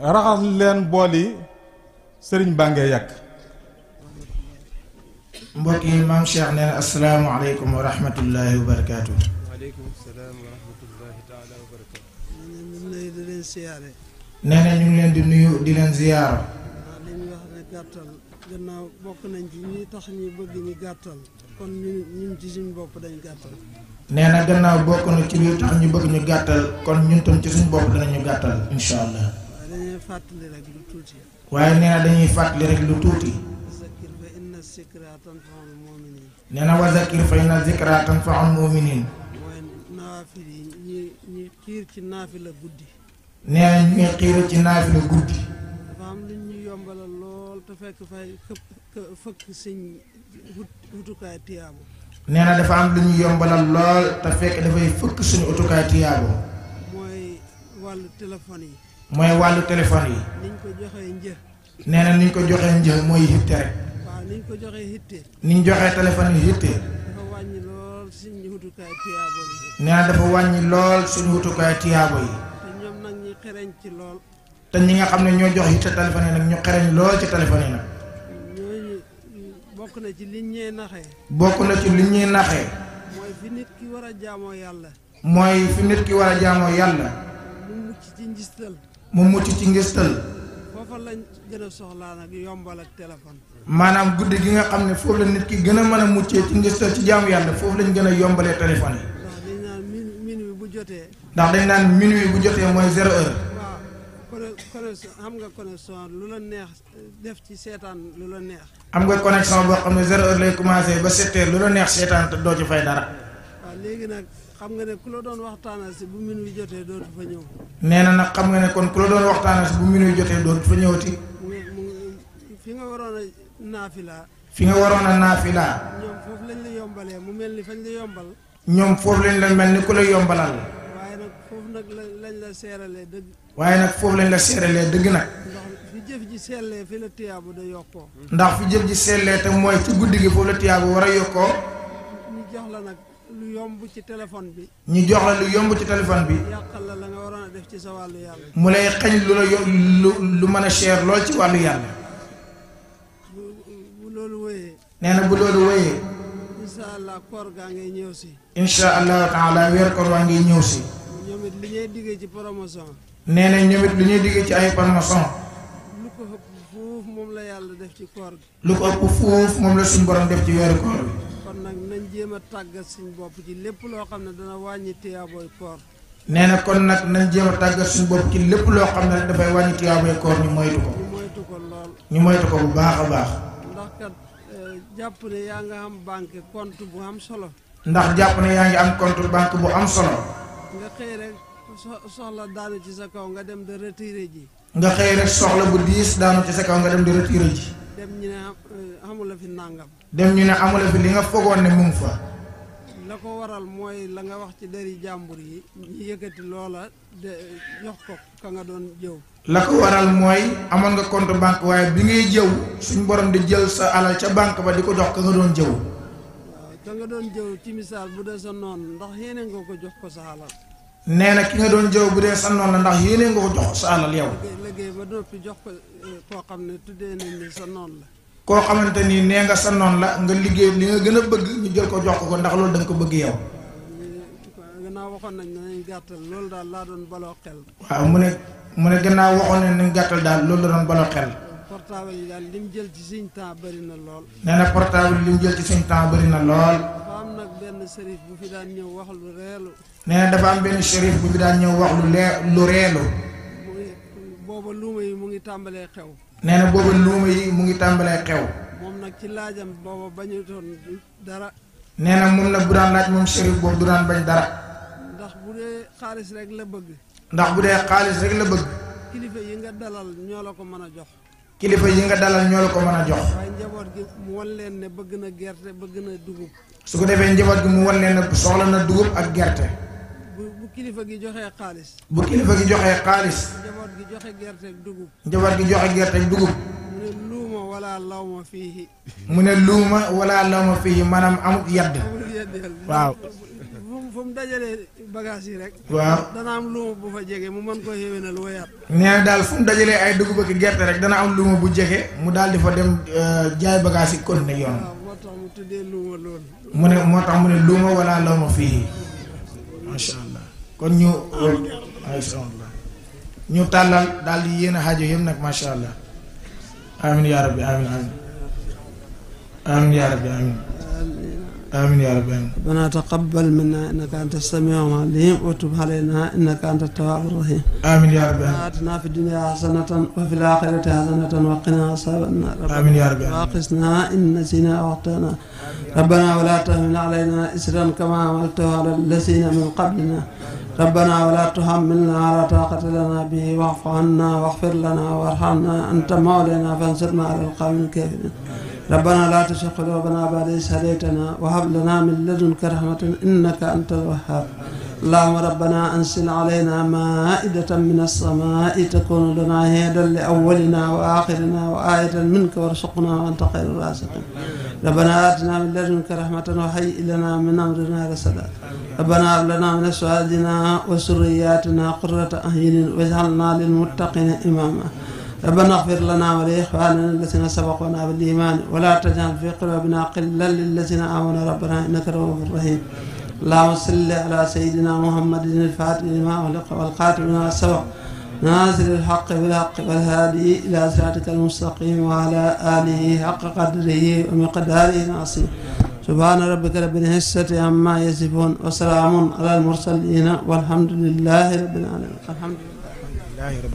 raxas leen bool yi sëriñ baa ngee yàgg. mbokk yi maam Cheikh nee na asalaamaaleykum wa rahmatullahi wa barakaatu. waaleykum salaam wa rahmatullahi taala wa barakaatu. nee na ñu ngi leen di leen siyaare. nee na ñu ngi leen di nuyu di leen ziyaara. waaw li ñu wax ne gàttal gannaaw bokk nañ ci ñi tax ñu bëgg ñu gàttal kon ñun ci suñu bopp dañ gàttal. nee na gannaaw bokk na ci lu tax ñu bëgg ñu gàttal kon ñun tam ci suñu bopp danañu gàttal incha allah. waaye dañuy fàttali rek lu tuuti. waaye nee na dañuy fàttali rek lu tuuti. zakir fa inna zikra tanfa'ul mu'minin. nee na wa zakir fa inna zikra tanfa'ul mu'minin. mooy naafil yi ñi xiir ci naafila guddi. nee na ñu ngi xiir ci naafila guddi. dafa am lu ñu yombalal lool te fekk fay fëkk siñ wutukaay tiyaabu. nee na dafa am lu ñu yombalal lool te fekk dafay fëkk suñu utukaay tiyaabo. mooy wàllu téléphone yi. mooy wàllu téléphone yi. niñ ko joxee një. nee na niñ ko joxee një mooy hitte rek. waaw niñ ko joxee hitte. niñ joxee téléphone yi hitte. dafa wàññi lool suñu wutukaay tiyaabo yi. nee na dafa wàññi lool suñu wutukaay tiyaabo yi. te ñoom nag ñi xereñ ci lool. te ñi nga xam ne ñoo jox hitte téléphone yi nag ñu xereñ lool ci téléphone yi nag. ñooñu bokk na ci liñ ñee naxee. bokk na ci li ñuy naxee. mooy fi nit ki war a jaamoo yàlla. mooy fi nit ki war a jaamoo yàlla. mu mucc ci njistal. mu mucc ci ngistal. foofa lañ gën a soxlaa nag yombal ak téléphone. maanaam guddi gi nga xam ne foofu la nit ki gën a mën a muccee ci ngistal ci jaamu yàlla foofu lañ gën a yombalee téléphone yi. ndax dañ naan minuit bu jotee. ndax dañ naan minuit bu jotee mooy 0 heure. waaw connexion xam nga connexion lu la neex def ci seetaan lu la neex. am nga connexion boo xam ne 0 heure lay commencé ba 7 heures lu la neex seetaan te doo ci fay dara. waaw léegi nag xam nga ne ku la doon waxtaanal si bu minuit jotee dootu fa ñëw. nee na nag xam nga ne kon ku la doon waxtaanal si bu minuit jotee dootu fa ñëwati. fi nga waroon a naafila. fi nga waroon a naafila. ñoom foofu lañ la yombalee mu mel ni fañ la yombal. ñoom foofu lañ la mel ni ku la yombalal. waaye nag foofu nag lañ la seeralee dëgg. waaye nag foofu lañ la seeralee dëgg nag. ndax fi jëf ji sellee fi la tiyaabu da yokkoo. ndax fi jëf ji sellee te mooy ci guddi gi foofu la tiyaabu war a yokkoo. ñu jox la nag lu yomb ci téléphone bi. ñu jox la lu yomb ci téléphone bi. yàqal la la nga waroon a def ci sa wàllu yàlla. mu lay xañ lu la lu mën a cher lool ci wàllu yàlla. bu loolu wéyee. nee na bu loolu wéyee. incha allah koor gaa ngay ñëw si. incha allahu taala weer koor waa ngi ñëw si. ñoom it li ñuy diggee ci promotion. nee na ñoom it lu ñuy diggee ci ay promotion. lu ko ëpp fuuf moom la yàlla def ci koor gi. lu ko ëpp fuuf moom la suñu borom def ci weeru koor bi. kon nag nañ jéem a tàggat suñ bopp ci lépp loo xam ne dana wàññi tiyaabooy koor. nee na kon nag nañ jéem a tàggat suñu bopp ci lépp loo xam ne dafay wàññi tiyaaboy koor ñu moytu ko. ñu moytu ko lool. ñu moytu ko bu baax a baax. ndax kat jàpp ne yaa nga am banque compte bu am solo. ndax jàpp ne yaa ngi am compte banque bu am solo. nga xëy rek soxla daanu ci sa kaw nga dem de retiré ji. nga xëy rek soxla bu diis daanu ci sa kaw nga dem di retiré ji. dem ñu ne amula fi nàngam. dem ñu ne amula fi li nga foogoon ne mu ngi fa. la ko waral mooy la nga wax ci deri jàmbur yi ñu yëkkati loola de jox ko ka nga doon jëw. la ko waral mooy amoon nga compte banque waaye bi ngay jëw suñ borom di jël sa alal ca banque ba di ko jox ka nga doon jëw. waaw ka nga doon jëw ci misaal bu dee sa noon ndax yéene nga ko jox ko sa alal. nee na ki nga doon jëw bu dee sa noon la ndax yéene nga ko jox sa alal yow. liggéey ba noppi jox ko koo xam ne tuddee nañ ni sa noon la. koo xamante ni nee nga sa noon la nga liggéey li nga gën a bëgg ñu jël ko jox ko ndax loolu da nga ko bëgg yow. gannaaw waxoon nañ ne nañ gàttal loolu daal laa doon baloo xel. waaw mu ne gannaaw waxoon ne nañ gàttal daal loolu la doon baloo xel. portable yi daal lim jël ci suñ temps bëri na lool. nee na portable lim jël ci suñ temps bëri na lool. dafa am nag benn sërif bu fi daan ñëw wax lu reelu. nee na dafa am benn shérif bu fi daan ñëw wax lu reelu. mu ngi booba luuma yi mu ngi tàmbalee xew. nee na booba luuma yi mu ngi tàmbalee xew. moom nag ci laajam booba bañutoon dara. nee na moom nag bu daan laaj moom shérif boobu du daan bañ dara. ndax bu dee xaalis rek la bëgg. ndax bu dee xaalis rek la bëgg. kilifa yi nga dalal ñoo la ko mën a jox. kilifa yi nga dalal ñoo la ko mën a jox. waaye njaboot gi mu wan leen ne bëgg na gerte bëgg na dugub. su ko defee njaboot gi mu wan leen ne soxla na dugub ak gerte. bu kilifa gi joxee xaalis. bu kilifa gi joxee xaalis. njaboot gi joxe gerte ak dugub. njaboot gi joxe gerte ak dugub. mu ne luuma wala law ma fii. mu ne luuma wala law ma fii maanaam amut yedd. waaw. bu fu mu dajalee bagage yi rek. waaw dana am luuma bu fa jege mu mën ko xéwénal wayaat. nee na daal fu mu dajalee ay dugub ak gerte rek dana am luuma bu jege mu daal di fa dem jaay bagage yi continuer yoon. waaw moo tax mu tuddee luuma loolu. moo tax mu ne luuma wala lawma fii macha allah kon ñu macha allah ñu tàllal daal di yéen a xaajo yëpp nag macha allah amin ya rabbi amin amin amin ya rabbi amin آمين يا رب آمين. ربنا تقبل منا إنك أنت السميع العليم وتب علينا إنك أنت التواب الرحيم. آمين يا رب آمين. آتنا في الدنيا حسنة وفي الآخرة حسنة وقنا عذاب النار. آمين يا رب آمين. وأخذنا إن نسينا وأخطأنا ربنا ولا تحمل علينا إسرا كما عملته على الذين من قبلنا ربنا ولا تحملنا على طاقة لنا به واعف عنا واغفر لنا وارحمنا أنت مولانا فانصرنا على القوم الكافرين. ربنا لا تزغ قلوبنا بعد إذ هديتنا وهب لنا من لدنك رحمة إنك أنت الوهاب. اللهم ربنا أنزل علينا مائدة من السماء تكون لنا هدى لأولنا وآخرنا وآية منك وارزقنا وأنت خير الرازقين. ربنا آتنا من لدنك رحمة وهيئ لنا من أمرنا رشدا. ربنا هب لنا من أزواجنا وذرياتنا قرة أعين واجعلنا للمتقين إماما. ربنا اغفر لنا ولإخواننا الذين سبقونا بالإيمان ولا تجعل في قلوبنا غلا للذين آمنوا ربنا إنك رؤوف رحيم. اللهم صل على سيدنا محمد الفاتح لما أغلق والخاتم لما سبق ناصر الحق بالحق والهادي إلى صراطك المستقيم وعلى آله حق قدره ومقداره العظيم. سبحان ربك رب العزة عما يصفون وسلام على المرسلين والحمد لله رب العالمين. الحمد لله.